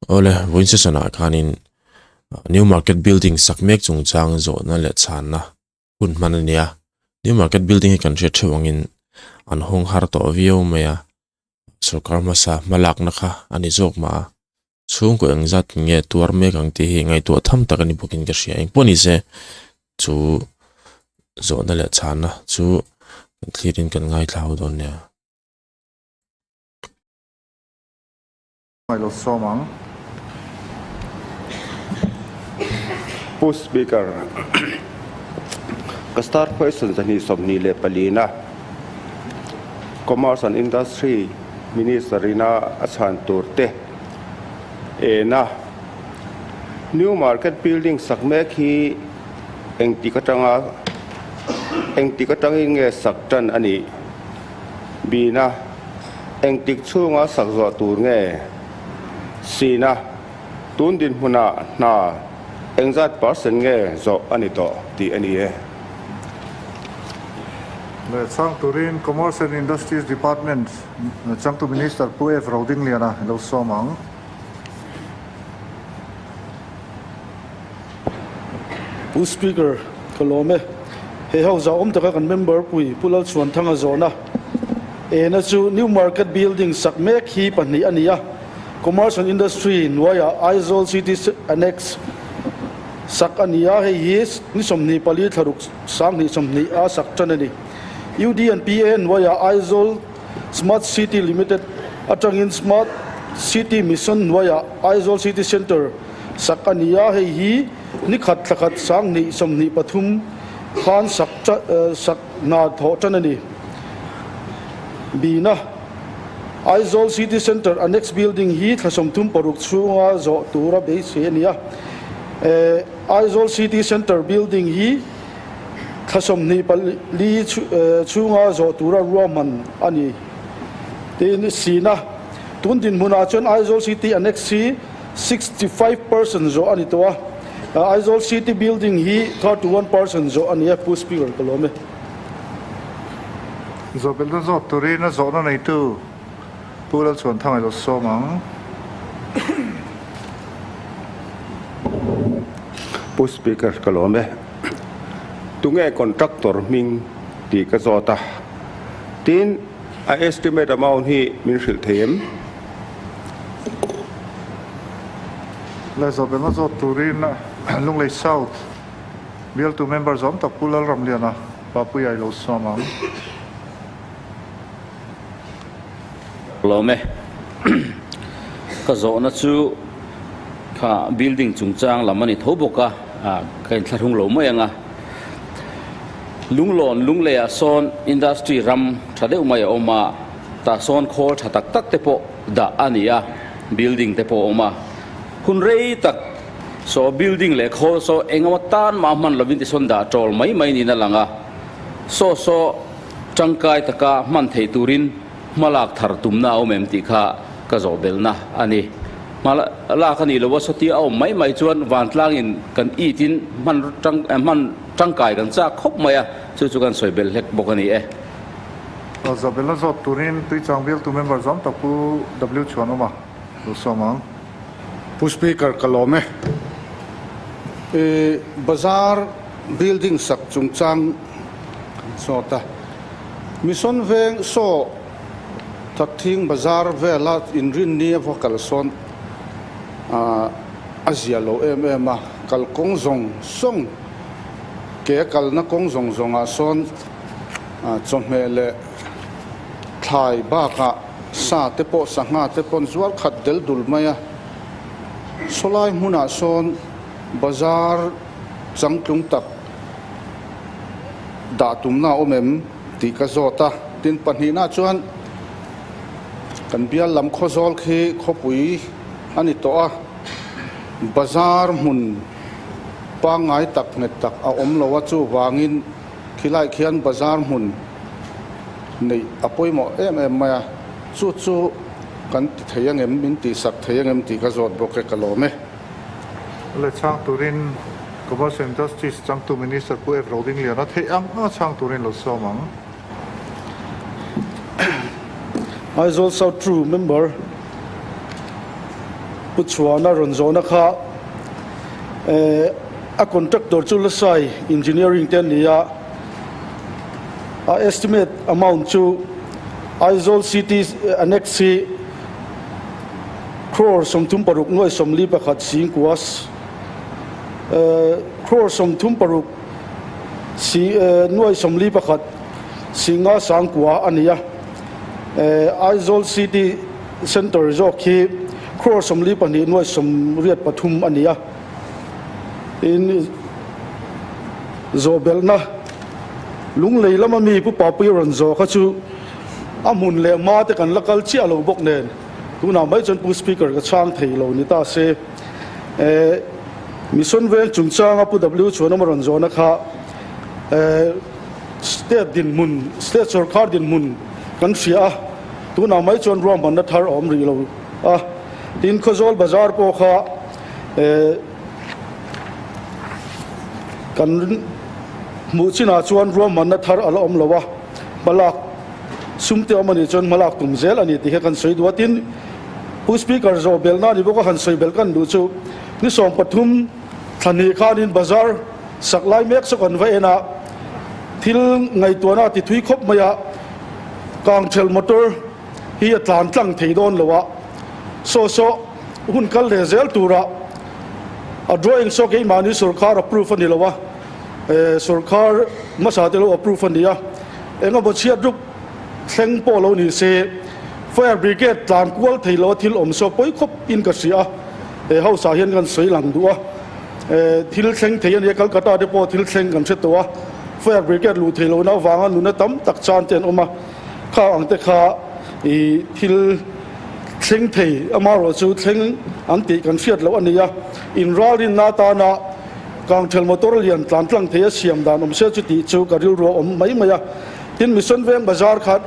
Awle, vawiin session ah khanin New Market Building sak mek chungchang zawhna leh chhanna hun hman a ni a. New Market Building hi kan hriat theuh angin an hawng har tawh viau mai a, sorkar hmasa hmalakna kha a ni zawk mah a. Chhungkaw engzat nge tuar mek ang tih hi ngaihtuah tham tak a ni bawkin ka hria. Engpawh ni se chu zawhna leh chhanna chu kan thlirin kan ngaithla ho dawn nia. Ngaih lo sawm ang. Pu Speaker, ka star question 224 na Commerce and Industry Minister ina a chhan tur te ena New Market Building sak mek hi engtik atanga engtik atangin nge sak tan a nih? Bina, Engtik chhunga sak zawh tur nge? Sina, Tun dinhmunah hna engzat percent nge zawh a ni tawh tih a ni e. Leh chhang turin Commerce and Industries Department changtu Minister Pu F. Rodingliana lo sawm ang. Pu Speaker, ka lawm e. Hei ho zauhawm taka kan member pui Pu Lalchhuanthanga zawhna ena chu New Market Building sak mek hi pahnih a ni a, Commerce and Industry hnuaiah Aizawl City Annex sak a ni a, hei hi ni 24 thlaruk 2020 a sak tan a ni. UD and PA hnuaiah Aizawl Smart City Limited atangin Smart City Mission hnuaiah Aizawl City Centre Sak a ni a, hei hi ni khat thla khat 2023 khan sak sak hna thawh tan a ni. Bina, Aizawl City Centre Annex Building hi thla 36 chhunga zawh tura beisei a ni a. Aizawl City Centre Building hi thla 24 chhunga zawh tura ruahman a ni. Tin, Sina, tun dinhmunah chuan Aizawl City Annex hi 65% zawh a ni tawh a, Aizawl City Building hi 31% zawh a ni a, Pu Speaker ka lawm e. Zawhbelhna zawt turin a zawhna neitu Pu Lalchhuanthanga ilo sawm ang. Pu Speaker ka lawm e. Tunge contractor hming tih ka zawt a, tin a estimate amount hi min hrilh thei em? Le zawhbelhna zawt turin Lunglei South bialtu member zawm tak Pu Lalramliana Papuia i lo sawm ang. Lawm e. Ka zawhna chu kha building chungchang lam a ni tho bawk a, ka inthlahrung lo mai ang a. Lunglawn Lungleiah sawn industry ram tha deuh mai a awm a, tah sawn khawl tha tak tak te pawh dah a ni a, building te pawh a awm a. Hun rei tak saw building leh khawl saw engemaw tan mah hman lovin tisawn dah tawl mai mai niin a lang a. Saw saw tangkai taka hman theih turin hmalak thar tumna a awm em tih kha ka zawh belhna a ni. Hmalak a nih loh a sawtia a awm mai mai chuan vantlangin kan itin hman hman tangkai kan chak khawp mai a, chu chu kan sawi belh hlek bawk a ni e. Zabela zawt turin Tuichang bialtu member zawm tak Pu W Chhuanawma lo sawm ang. Pu Speaker ka lawm e. I bazar building sak chungchang zawt a, Mission veng saw Thakthing bazar vela inrinni a va kal sawn a zia lo em em a, kalkawng zawng zawng ke kalna kawng zawng zawngah sawn Chawhmeh leh thlai bakah sa te pawh sangha te pawn zual khat del dul mai a. Sawlai hmunah sawn bazar changtlung tak dah tumna a awm em tih ka zawt a. Tin pahnihna chuan kan bial lam khawzawl khi khawpui a ni tawh a, bazar hmun pangngai tak nghet tak a awm lo a, chuvangin Khilai khian bazar hmun neih a pawimawh em em mai a, chu chu kan ti thei angem, min tihsak thei angem tih ka zawt bawk e, ka lawm e. Le chhang turin Commerce and Industries changtu Minister Pu F. Rodingliana theih ang anga chhang turin lo sawm ang. Aizawl South True Member. Pu Chhuana rawn zawhna kha a contractor chu Lasai Engineering te an ni a, a estimate amount chu Aizawl City Annex hi crore 36 nuai 41 singkua crore 36 si nuai 41 singa sangkua a ni a, Aizawl City Centre zawk hi crore 42 nuai 83 a ni a, tin zawhbelhna lunglei lama mi Pu Papui rawn zawh kha chu a hmun leh hma te kan la kal chiah lo bawk nen tunah mai chuan Pu Speaker ka chhang thei lo ni ta se. Mission Veng chungchanga Pu W Chhuanawma rawn zawhna kha State dinhmun, State sawrkar dinhmun kan hria a, tunah mai chuan ruahmanna thar a awm rih lo a. Tin, Khawzawl Bazar pawh kha kan hmuh chinah chuan ruahmanna thar a la awm lo a, hmalak sum te awm a nih chuan hmalak tum zel a ni tih kha kan sawi duh a. Tin, Pu Speaker zawh belhna a ni bawk a, han sawi belh kan duh chu ni 13 thla hnih khanin Bazar Sak lai mek chu kan va en a, thil ngaihtuahna a ti thui khawp mai a, kangthel motor hi a tlan tlang thei dawn lo a, saw saw hun kal leh zel tura a drawing saw keimahni sawrkar approve a ni lo a, sawrkar hmasa te lo approve a ni a, engemaw chhiat rup thleng pawh lo ni se fire brigade tlan kual thei lo a thil awm saw pawi khawp in ka hria a, he house ah hian kan sawi lang duh a. Thil thleng thei a nia, Calcutta te pawh thil thleng kan hre tawh a, fire brigade luh theih lohna avanga nuna tam tak chan te an awm a, kha ang te kha i thil thleng thei amaherawh chu thleng an tih kan hriat loh a ni a, inralrinna atana kangthel motor lian tlan tlang thei a siam dan awm se chu tih chu ka rilru a awm mai mai a. Tin, Mission Veng Bazar khan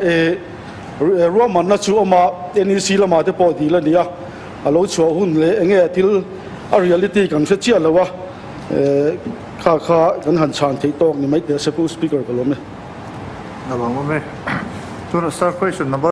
ruahmanna chu awm a, NEC lamah te pawh dil a ni a. A lo chhuah hun leh enge a thil a reality kan hre chiah lo a, kha kha kan han chhan theih tawk ni mai teh se Pu Speaker ka lawm e. A lawm awm e. Tuna star question number.